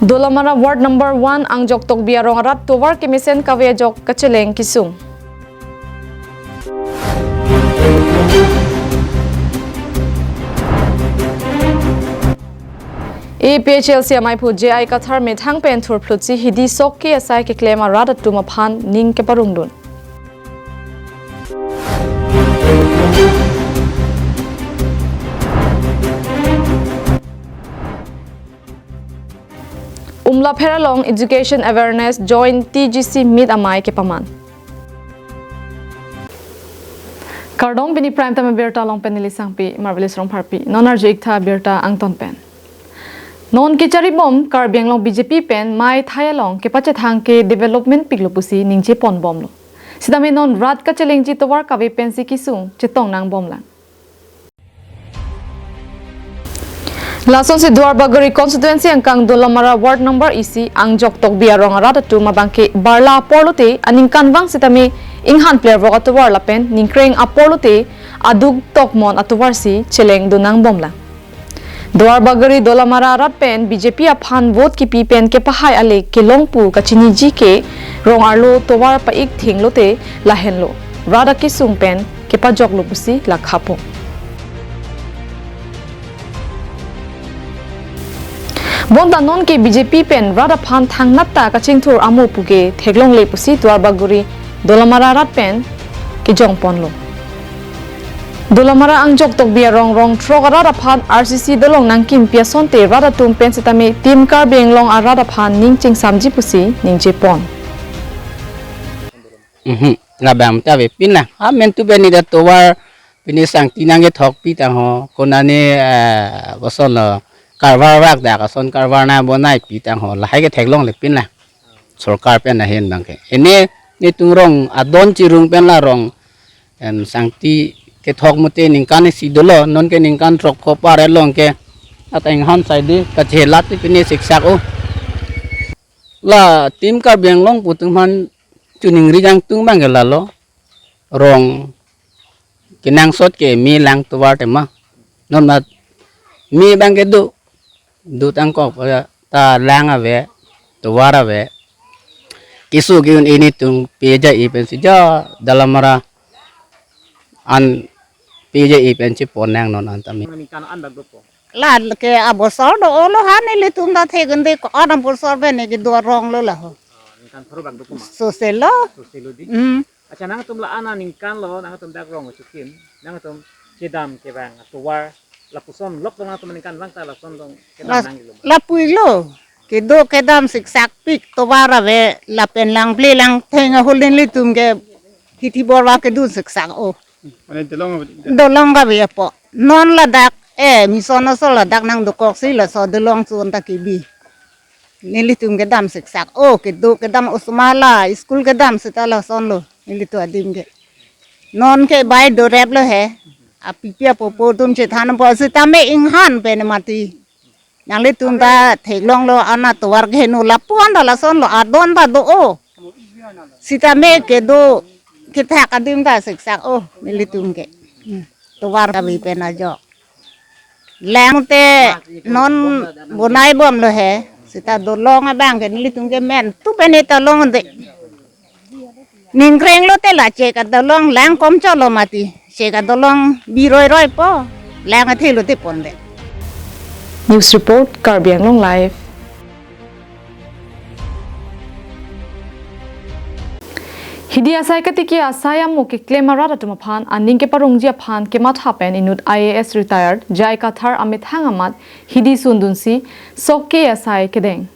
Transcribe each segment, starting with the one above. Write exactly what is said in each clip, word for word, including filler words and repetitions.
Dolamara Ward Number One Angjok Tokbi arong arat tovar kemesen kave ajok kacheleng kesung. A P H L C amaiphu J I Kathar methang pen thurphlutsi hidi sok ke asai keklem arat atum aphan ning keparongdun. Umlapher along Education Awareness Joint T G C Meet amei kepaman. Kardom, pini Prime Time abirta along pen neli Sangpi Marvelous Rongpharpi. Non arju-iktha abirta angton pen. Non kecharibom Karbi Anglong B J P pen mei thai along kepachethang ke development piklo pusi ningjeponbomlo. Sitame non rat kachelengji tovar kave pensi kesung chetong nangbomlang. Lasonsi Duarbagori constituency angkang Dolamara Ward Number isi Angjok Tokbi arong arat atum abangke barla apor lote aningkanvang sitame inghan plervok atovar lapen ningkreng apor lote aduk tokmon atovarsi chelengdun nangbomlang. Duarbagori Dolamara arat pen B J P aphan vote kipi pen kepahai ale kelong pu kachiniji ke rong arlo tovar pa-ik thenglote lahenlo. Rat akesung pen kepajoklo pusi lakhapo. Bonta non ke B J P pen rat aphan thangnat ta kachingthur amo puke theklongle pusi Duarbagori Dolamara rat pen kejongponlo. Dolamara Angjok Tokbi arong rong throk arat aphan R C C dolong nangkimpi asonte rat atum pen sitame Team Karbi Anglong arat aphan ning chingsamji pusi ningjepon. Mhm. Labang ta avepin lang. Amen tu beni da tovar pini sangti nangkethokpi tangho. Konane, eh, kosonlo karvar vak dak ason karvar nangbonapi tangho. Lahai ke theklonglepin lang. Sorkar pen ahin abangke. Ini, ini tung rong adon chirung pen la rong. En sangti kethok mute ningkan isi dolo. Non ke ningkan throk pho par elong ke. Ateng han sai di kachelat pini siksak o. La Team Karbi Anglong pu atum aphan choningri jangtung abangke lalo. Rong kenangsot ke me lang tovar tema. Non mat me abangke do. Do tangkok ta lang ave, tovar ave. Keso ke-un ilitum P J E pensi ja Dolamara an P J E pensi pon nang non an tame. Ningkan an bak dopo. La ke abosor do-olo ha nelitum ta thekunde ko an abosor bene kedo arong lo laho. Ah, ningkan pharo bak dopo ma. Soselo. Soselo di. Hmm. Accha, nangtum la-an aningkan lo, nangtum dak rong chukim, nangtum kedam kevang atovar lapuson lok lo nangtum aningkanvang ta lason dong kedam Las-, nanglo. Lapuilo. Kedo kedam siksak pik tovar ave lapen lang ple lang theng ahulin ilitum ke hithi borwa kedun siksak o. Mane dolong ave. Dolong ave apo. Non ladak, eh, mission aso ladak nangdokoksi laso dolong chun ta kebi. Nelitum kedam siksak o, kedo kedam osomar la, school kedam seta lasonlo, nelitum adim ke. Non ke bai dorep lo he, apipi apopo atum chethanpo sitame inghan pen mati. Nanglitum ta theklonglo ana tovar keheno lapu-an ta lasonlo adon ta do-o. Sitame kedo kethak adim ta siksak o nelitum ke. Hmm. Tovar kave pen ajok. Lang te non bonaibomlo he. Seta dolong abangke nelitum ke men tu pen eta longde. Ningkreng lote la chek adolong lang komcholo mati. Chek adolong biroiroipo. Lang athe lote ponde. News report, Karbi Anglong Live. Hidi asai katiki asai amo keklem arat atum aphan aning keparongji aphan kematha pen inut I A S retired J I Kathar amethang amat hidi sundunsi sok ke asai kedeng.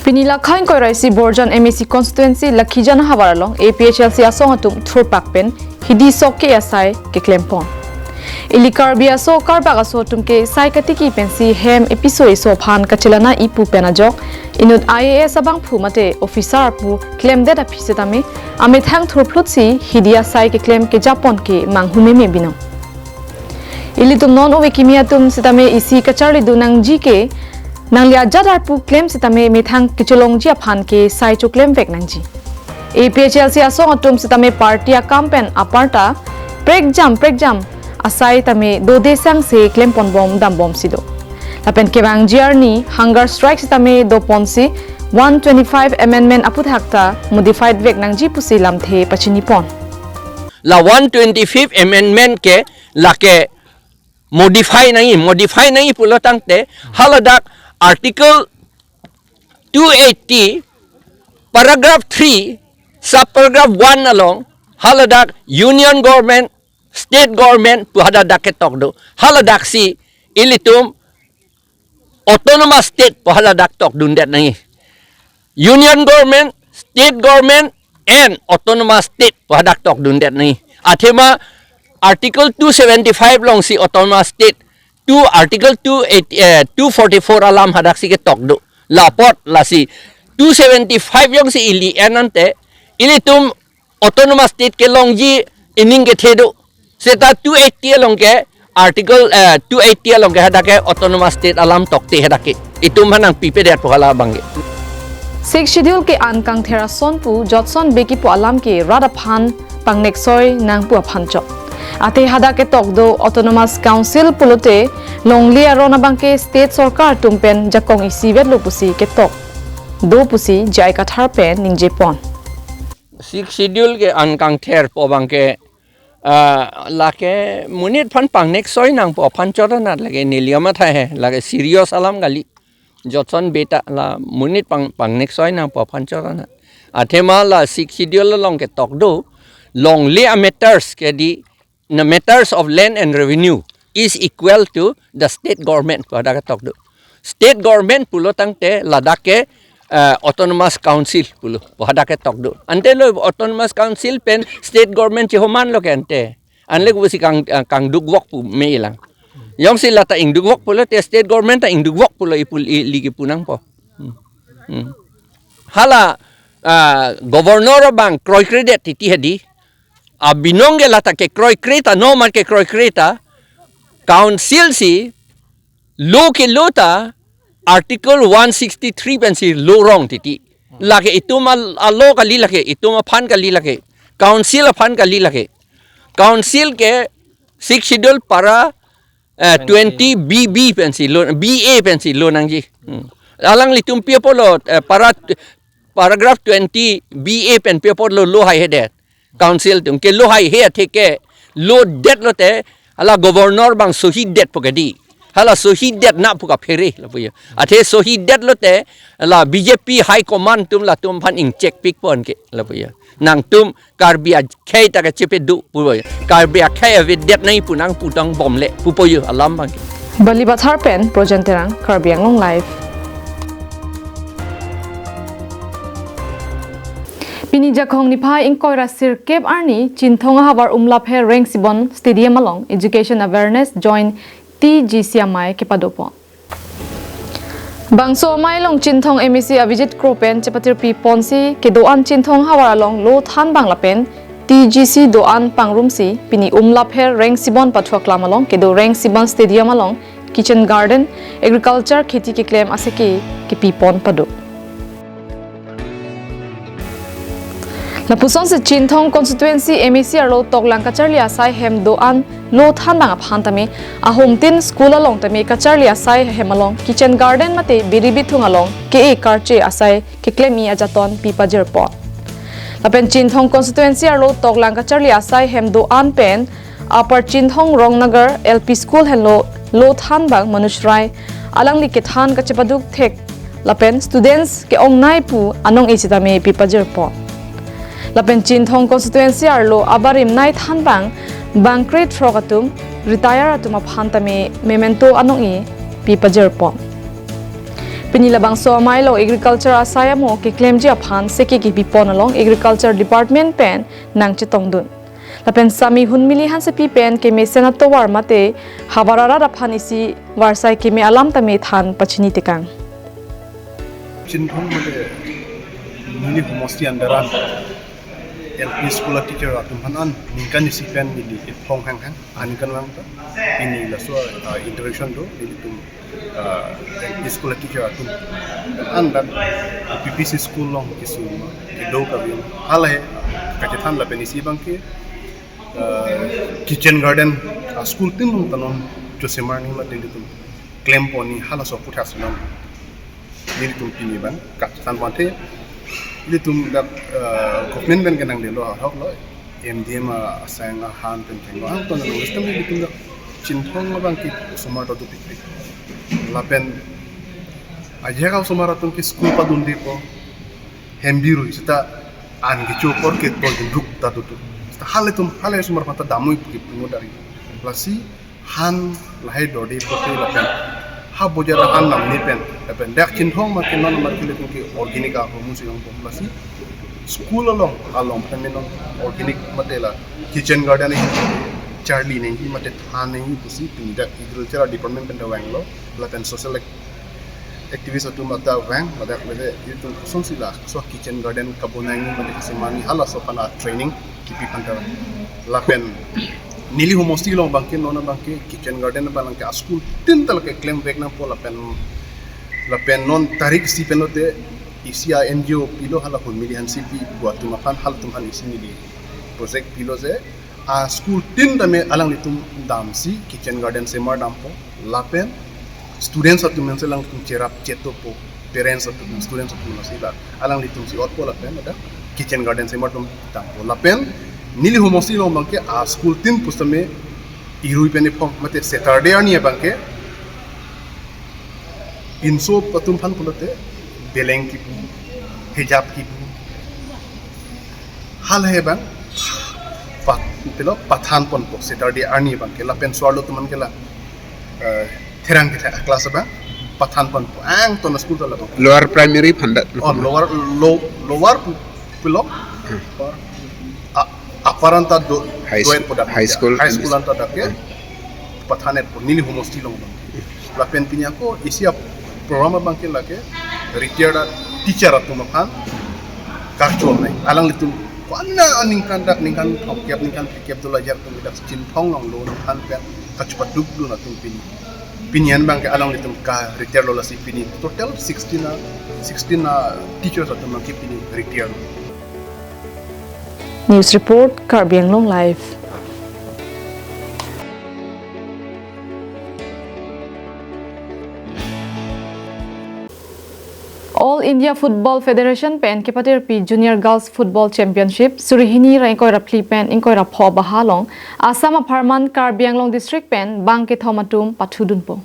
Pini la khain koirai si Borjan M A C constituency Lakhijan havar along A P H L C asong atum thurpak pen hidi sok ke asai keklempon. Ili Karbi aso karbak aso atum ke sai katiki pensi hem episo eso aphan kachelanai pu pen ajok inut I A S abangphu mate officer pu klemdet aphi setame amethang thurphlutsi hidi asai keklem kejapon ke manghumeme binong. Ilitum non ove kimi atum sitame isi kacharlidun nangji ke nangli ajat arpu klem sitame methang kecholongji aphan ke sai choklemvek nangji. A P H L C asong atum sitame party akam pen aparta prekjam prekjam asai tame dode sangse klemponbom dambomsi do. Lapen kevangji arni hunger strike sitame doponsi one twenty-five amendment aputhak ta modified vek nangji pusi lamthe pachinipon. La one twenty-fifth amendment ke lake modify nangji, modify nangji pulo tangte haladak Article two eighty, paragraph three, subparagraph one along haladak Union Government, State Government pu haladak ketok do. Haladaksi ilitum Autonomous State pu haladak tokdundet nangji. Union Government, State Government and Autonomous State pu hadak tokdundet nangji. Athema Article two seventy-five alongsi Autonomous State, two, Article two eighty, eh, two forty-four alam hadaksi ketok do. La apot lasi two seventy-five alongsi ili en ante, ilitum Autonomous State kelongji ining kethe do. Seta two eighty along ke Article, eh, two eighty along ke hadak ke Autonomous State alam tokte hadak ke. Itum aphan nangpipedet pu halabang ke. Sixth Schedule ke-an kangther ason pu jotson beki pu alam ke rat aphan pangneksoi nang pu aphan chot. Athe hadak ketok do Autonomous Council pulote longle aron abang ke state sorkar atum pen jakong isivet lo pusi ketok do pusi J I Kathar pen ningjepon. Sixth Schedule ke-an kangther pu abang ke, ah, lake monit aphan pangneksoi nang pu aphan chot anat, lake neli amatha he, lake serious alam kali. Jotson beta la monit pang, pangneksoi nang pu aphan chot anat. Athema la Sixth Schedule along ketok do, longle a matters ke di, na matters of land and revenue is equal to the state government pu hadak ketok do. State government pulo tangte ladak ke, eh, Autonomous Council pulo pu hadak ketok do. Ante lo Autonomous Council pen state government chihoman lo ke ante. Anle kubusi kang, eh, kangdukvok pu me ilang. Jongsi lata ingdukvok pulote state government ta ingdukvok pulo ipul i, liki punangpo. Hmm. Hmm. Hala, ah, governor abang kroikredet titi hadi. Abinong ke lata kekroikre ta, nomar kekroikre ta, council si law ke law ta, Article one sixty-three pensi law rong titi. Lake itum al, a law kali lake, itum aphan kali lake, council aphan kali lake. Council ke Sixth Schedule para, eh, twenty B B pensi law, B A pensi law nangji. Hmm. Alanglitum pi apotlo, eh, para, paragraph twenty B A pen pi apotlo law haihedet. Council atum ke law haihe athe ke law det lote hala governor abang sohi det pu kadi. Hala sohi det na pu kaphere lapu ya. Athe sohi det lote hala B J P high command atum latum aphan ingchek pikpon ke lapu ya. Nangtum Karbi akhei ta kachepedu pupo ya. Karbi akhei avedet nangji pu nangpudunbomle pupo ya alam abang ke. Balipathar pen Projen Terang, Karbi Anglong Live. Pini Jakhong niphai ingkoi ra sirkep arni Chinthong ahavar Umlapher Rengsibon Stadium along Education Awareness Joint T G C amei kepadopo. Bangso amei along Chinthong M A C Abhijit Kro pen chepatirpi ponsi kedo-an Chinthong ahavar along law thanbang lapen T G C do-an pangrumsi pini Umlapher Rengsibon pathuaklam along kedo Rengsibon Stadium along Kitchen Garden, Agriculture, Kheti keklem aseke kepipon pado. Lapusonsi Chinthong Constituency M A C arlo toklang kacharli asai hem do-an law thanbang aphan tame ahumtin school along tame kacharli asai hem along Kitchen Garden mate biri bithung along ke-e karche asai keklem-i ajaton pipajirpo. Lapen Chinthong Constituency arlo toklang kacharli asai hem do-an pen Upper Chinthong Rongnagar L P School henlo law thanbang Manoj Rai alangli kethan kachepaduk thek lapen students ke-ongnei pu anong-e sitame pipajirpo. Lapen Chinthong Constituency arlo abarim nei thanbang bangkre throk atum retire atum aphan tame memento anong-e pipajirpo. Pini labangso amei along Agriculture asai amo keklemji aphan seke kepipon along Agriculture Department pen nangchetongdun. Lapen Sami Hunmili Hansepi pen kemesen atovar mate havar arat aphan isi varsai keme alam tame than pachini tekang. Chinthong mate neli homosti under an L P school a teacher atum aphan an ningkan isi pen neli kethong hanghang aningkanvang ta pini laso, ah, interaction do nelitum, ah, L P school a teacher atum an dak P P C school along kesung kedo kave hala he kachethan lapen isi abang ke, ah, Kitchen Garden, ah, school tin along ta non Joseph Marni mate nelitum klempo ni halaso aputhak si non nelitum pini abang kachethan pon the. Ilitum dak, eh, government pen kenangdetlo ahok lo, M D M asang ahan pen kenglo, angton nang system ilitum dak Chinthong abang ke osomar ta dopikpik. Lapen ajahak osomar atum ke school padundepo, hem birui seta an kecho apor ke to junduk ta tutu. Seta halatum, hala osomar aphan ta damnoi pu ke pungo dari. Lasi han lahai dorde pote lapen ha bojar ahan namne pen, lapen dak Chinthong ma ke non mar ke ilitum ke organic ahormu si longpo. Lasi school along, along pen non organic mate la kitchen garden charli nangji mate than nangji pusi pini dak agriculture department pen ta vanglo, lapen social ac-, activist atum ta vang, ladak lele ilitum kosonsi laso kitchen garden kabonai nangji mate kasemanji halaso aphan a training kipi aphan ta vang. Lapen neli homosti along abang ke non abang ke kitchen garden abang ke a-school tin ta lake klemvek nangpo lapen, lapen non tarik isi pen lote isi a N G O pilo, hala Hunmili Hansepi pu atum aphan, halatum aphan isi neli project pilo je a-school tin tame alanglitum damsi kitchen garden semar dampo, lapen students atum mense alanglitum cherap chetopo, parents atum, students atum lasi la alanglitum si otpo lapen ada kitchen garden semar atum dampo. Lapen neli homosti along abang ke a-school tin pusitame irui pen iphong mate Saturday arni abang ke pinso atum aphan pulote beleng kipu, hijab kipu, hal he abang pat pilo pathan ponpo Saturday arni abang ke. Lapen so-arlo atum aphan ke la, eh, therang kethak a-class abang pathan ponpo, angton a-school ta labang. Lower primary aphan dak. Oh, lower, low, lower pu-, pilo. Hmm. Or, a-, upper anta do, High doet school, po dak high ya. School High and school anta dak ya. Hmm. Pathan-etpo neli homosti along abang. Lapen pini ako isi a-program abang ke lake retired teacher atum aphan kachol nai. Alanglitum ko-an aningkan dak ningkan thomkep ningkan phlikep dolajar atum dak Chinthong along lo nang aphan pen kachepadukdun atum pini. Pini an abang ke alanglitum ka-retire lo lasi pini total sixteen a, sixteen a teachers atum abang ke pini retire lo. News report, Karbi Anglong Live. All India Football Federation pen kepatirpi Junior Girls Football Championship suri hini ra ingkoi ra phli pen ingkoi ra pho abaha along Assam apharman Karbi Anglong District pen bang kethom atum pathudunpo.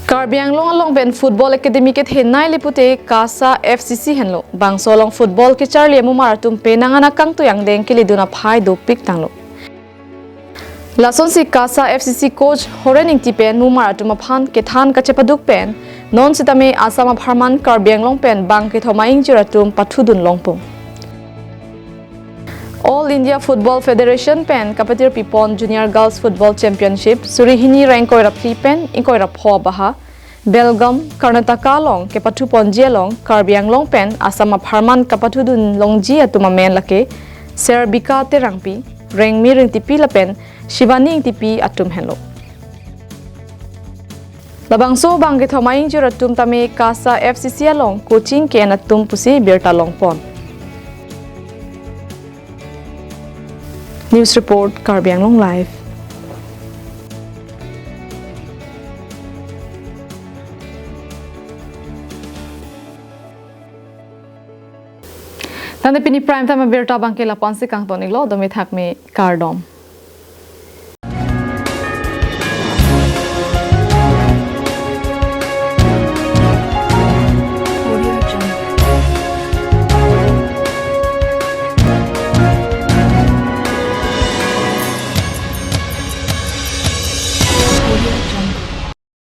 Karbi Anglong along pen Football Academy kethenei le pute KASA F C C henlo. Bangso along football kecharli amumar atum penang an akangtui angdeng keledun aphai dopik tanglo. Lasonsi KASA F C C coach Horen Ingti pen mumar atum aphan kethan kachepaduk pen non sitame Assam apharman Karbi Anglong pen bang kethom a-ingjir atum pathudun longpo. All India Football Federation pen kapatirpi pon Junior Girls Football Championship suri hini ra ingkoi ra phli pen ingkoi ra pho abaha Belgaum, Karnataka along kepathu ponji along Karbi Anglong pen Assam apharman kapathudun longji atum amen lake Serbika Terangpi, Rengmi Ringtipi lapen Shivani Ingtipi atum henlo. Labangso bang kethom a-ingjir atum tame KASA F C C along coaching ke-en atum pusi birta longpon. News report, Karbi Anglong Live. Tangte pini prime time abirta abang ke lapu-an si kangton-iklo, dome thakme kardom.